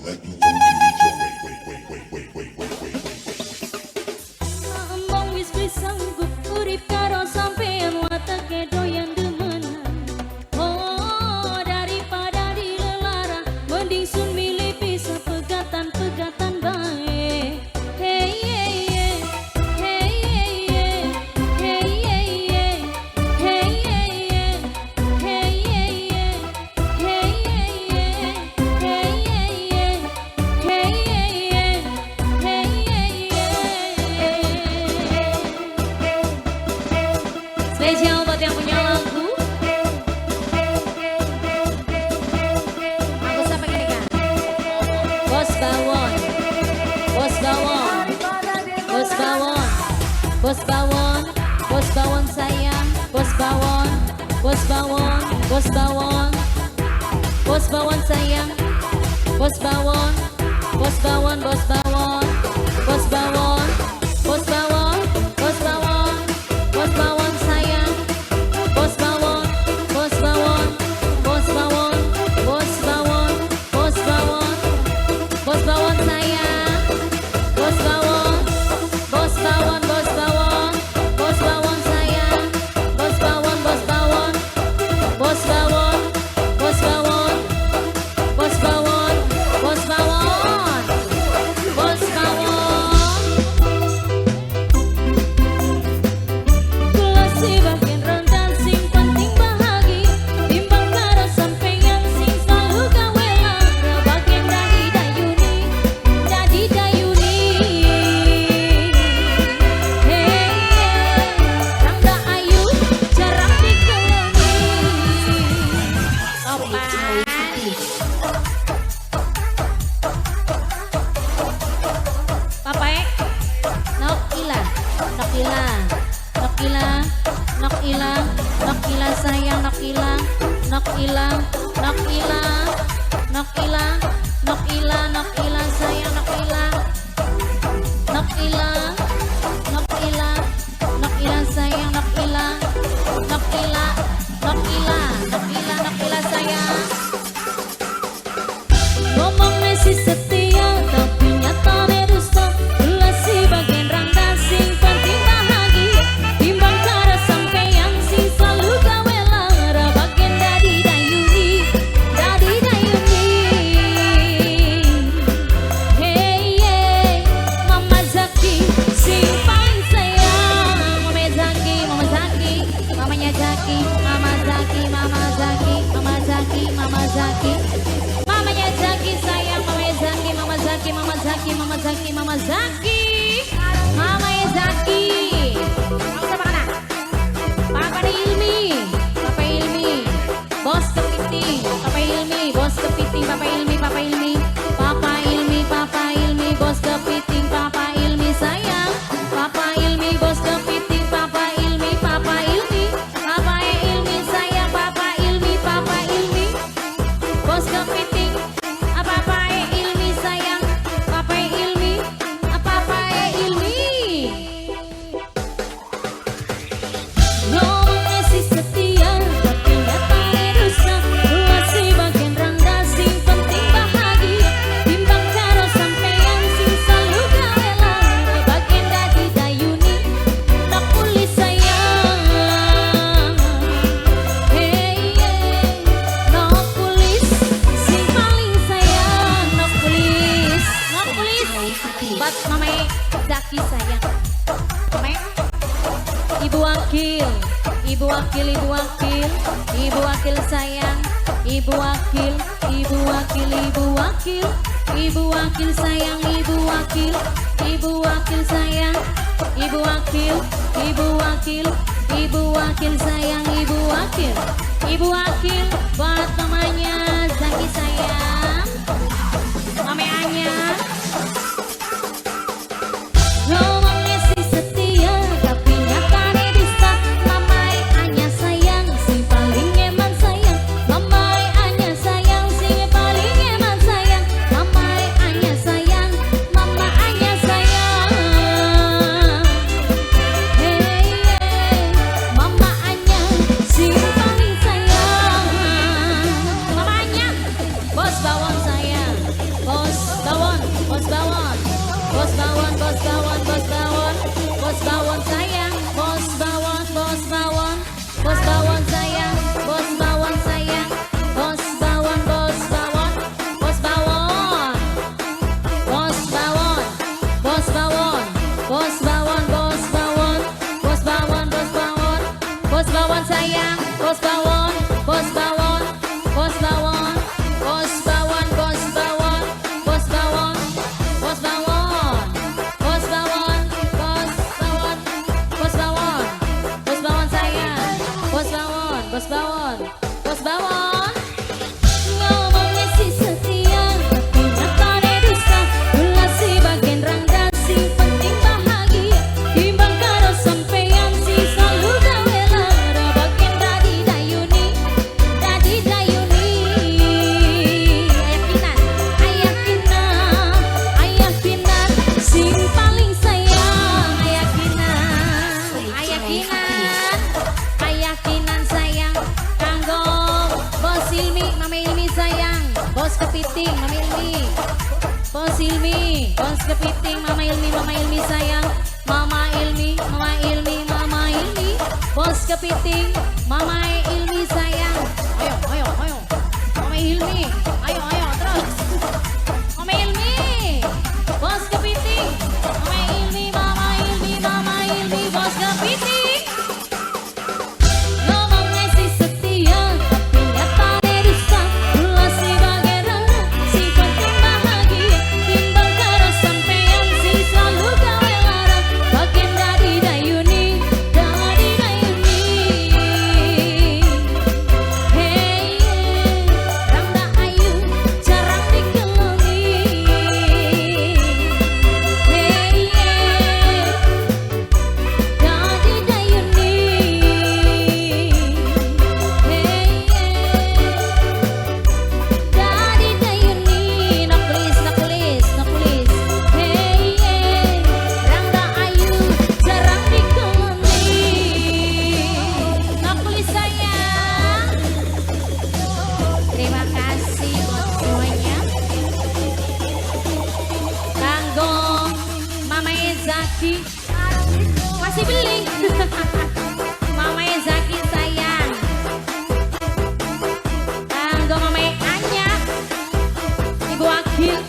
Let you only reach your wait, wait, wait, wait, wait, wait, wait, wait, wait, wait. Embong wis beli sanggup urip karo sampean wateke doyan demenan. Oh, daripada dilelara mending sun milih pisah pegatan-pegatan bae. Hey hey hey hey hey hey hey hey hey hey hey hey hey hey hey hey hey. Spesial buat yang punya lagu. Aku siapa ini kan? Bos Bawon, Bos Bawon, Bos Bawon, Bos Bawon, Bos Bawon sayang, Bos Bawon, Bos Bawon, Bos Bawon, Bos Bawon sayang, Bos Bawon, Bos Bawon, Bos Bawon, Bos Bawon, Bos Bawon, Bos Bawon, Bos Bawon sayang, Bos Bawon, Bos Bawon, Bos Bawon, Bos Bawon, Bos Bawon, Bos Bawon sayang, Bos Bawon, Bos Bawon, Bos Bawon, Bos Bawon sayang, Bos Bawon, Bos Bawon, Bos Bawon, Bos Bawon, Bos Bawon, Bos Bawon, Bos Bawon. Kula si bagian rentan sing penting bahagia timbang karo sampeyan sing selalu gawe lara bagian dadi dayuni dadi dayuni. Hey, rangga ayu jarang dikeloni. Topan. Papae Nok ila, nok ila, nok ila, nok ila, nok ila sayang, nok ila, nok ila, nok ila, nok ila, nok ila, nok ila sayang, nok ila, nok ila, nok ila, nok ila sayang, nok ila, nok ila, nok ila, nok ila, nok ila sayang. Ngomong sih setia tapi nyatane dusta. Kula si bagian rangga sing penting bahagia timbang karo sampeyan sing selalu gawe lara bagian dadi dayuni dadi dayuni. Hey hey Mama Zaki sing paling sayang. Mama Zaki, Mama Zaki, mamanya Zaki, Mama Zaki, Mama Zaki, Mama Zaki, Mama Zaki. Mamanya Zaki sayang, mamanya Zaki, Mama Zaki, Mama Zaki, Mama Zaki, Mama Zaki, mamanya Zaki. Kamu sama kana? Papa Ilmi, Papa Ilmi, Bos Kepiting, Papa Ilmi, Bos Kepiting, Papa Ilmi, Papa Ilmi, Papa Ilmi, Papa Ilmi, Bos Kepiting, Papa Ilmi sayang, Papa Ilmi, Bos Kepiting, Papa Ilmi, Papa Ilmi, Papa Ilmi sayang, Papa Ilmi, Papa Ilmi, Bos Kepiting, apa-apa Ilmi sayang, Papa Ilmi, apa-apa Ilmi. Ngomongnya sih setia tapi nyatane dusta. Kula si bagian rangga sing penting bahagia timbang karo sampeyan sing selalu gawe lara bagian dadi dayuni nok uli sayang. Hey hey nok kulis sing paling sayang, nok kulis, nok kulis buat mame Zaki sayang. Mame Ibu Wakil, Ibu Wakil, Ibu Wakil, Ibu Wakil sayang, Ibu Wakil, Ibu Wakil, Ibu Wakil, Ibu Wakil sayang, Ibu Wakil, Ibu Wakil sayang, Ibu Wakil, Ibu Wakil, Ibu Wakil sayang, Ibu Wakil, Ibu Wakil buat mamanya Zaki sayang, Mame Anya. Ngomongnya sih setia tapi nyatane dusta. Mamai Anya sayang sing paling eman sayang. Mamai Anya sayang sing paling eman sayang. Mamai Anya sayang, Mama Anya sayang. Hey hey Mama Anya sing paling sayang. Mama Anya. Bos Bawon, Bos Bawon, Bos Bawon, Bos Bawon, Bos Bawon, Bos Bawon, Bos Bawon, Bos Bawon, Bos Bawon, Bos Bawon, Bos Bawon sayang, Bos Bawon, Bos Bawon, Bos Bawon. Ngomongnya sih setia, tapi nyatane dusta. Kula si bagian rangda, sing penting bahagia. Timbang karo sampeyan sing selalu gawe lara. Bagian dadi dayuni, dadi dayuni. Ayah Kinan, ayah Kinan, ayah Kinan, sing paling sayang. Ayah Kinan, ayah Kinan, ayah Kinan sayang. Kanggo Bos Ilmi, Mama Ilmi sayang. Bos Kepiting, Mama Ilmi. Bos Ilmi, Bos Kepiting, Mama Ilmi, Mama Ilmi sayang. Mama Ilmi, Mama Ilmi, Mama Ilmi. Bos Kepiting, Mama Ilmi sayang. Ayo, ayo, ayo. Mama Ilmi, ayo, ayo, terus. Mama Ilmi, Bos Kepiting, Mama Ilmi, Mama Ilmi, Mama Ilmi, Bos Kepiting. Ngomongnya sih setia, tapi nyatane dusta. Kula sebagai rangga, sing penting bahagia. Timbang karo sampeyan sing selalu gawe lara. Bagian dadi dayuni, dadi dayuni. Hey, rangda ayu, jarang dikeloni. Hey, dadi dayuni. Hey, dadi dayuni. No please, no please, no please. Hey, rangda ayu, jarang dikeloni. No please sayang. Terima kasih buat semuanya. Kanggo Mama Zaki masih beli. Mama Zaki sayang. Kanggo Mama Anya, Ibu Akil.